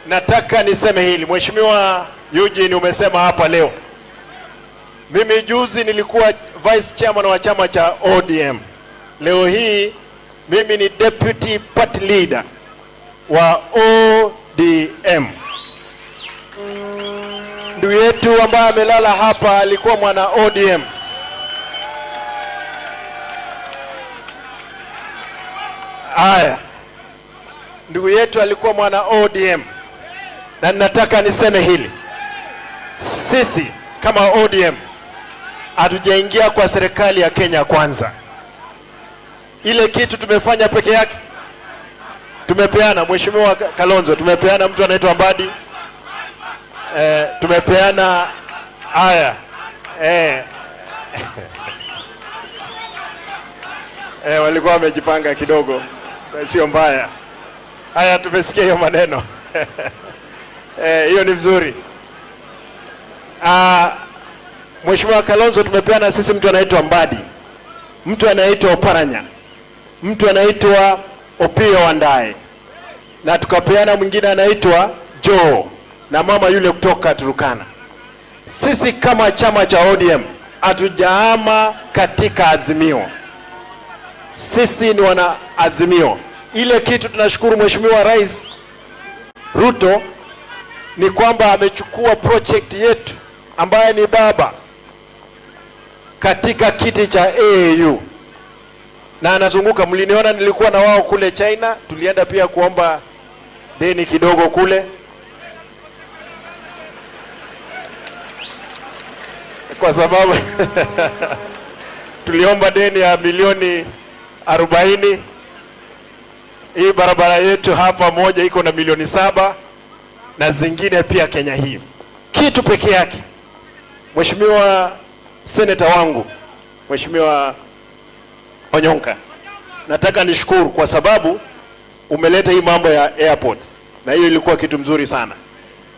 Nataka niseme hili, Mheshimiwa Eugene, umesema hapa leo. Mimi juzi nilikuwa vice chairman wa chama cha ODM. Leo hii mimi ni deputy party leader wa ODM. Ndugu yetu ambaye amelala hapa alikuwa mwana ODM. Haya, ndugu yetu alikuwa mwana ODM, na nataka niseme hili, sisi kama ODM hatujaingia kwa serikali ya Kenya Kwanza. Ile kitu tumefanya peke yake, tumepeana, Mheshimiwa Kalonzo, tumepeana mtu anaitwa Mbadi, tumepeana haya walikuwa wamejipanga kidogo, sio mbaya. Haya, tumesikia hiyo maneno hiyo ni mzuri. Mheshimiwa Kalonzo, tumepeana sisi mtu anaitwa Mbadi, mtu anaitwa Oparanya, mtu anaitwa Opiyo Wandayi, na tukapeana mwingine anaitwa Joe na mama yule kutoka Turkana. Sisi kama chama cha ODM hatujaama katika Azimio. Sisi ni wana Azimio. Ile kitu tunashukuru Mheshimiwa Rais Ruto ni kwamba amechukua project yetu ambaye ni baba katika kiti cha AU na anazunguka. Mliniona nilikuwa na wao kule China, tulienda pia kuomba deni kidogo kule, kwa sababu tuliomba deni ya milioni 40. Hii barabara yetu hapa moja iko na milioni 7 na zingine pia Kenya hii. Kitu peke yake, Mheshimiwa Seneta wangu, Mheshimiwa Onyonka, nataka nishukuru kwa sababu umeleta hii mambo ya airport, na hiyo ilikuwa kitu mzuri sana.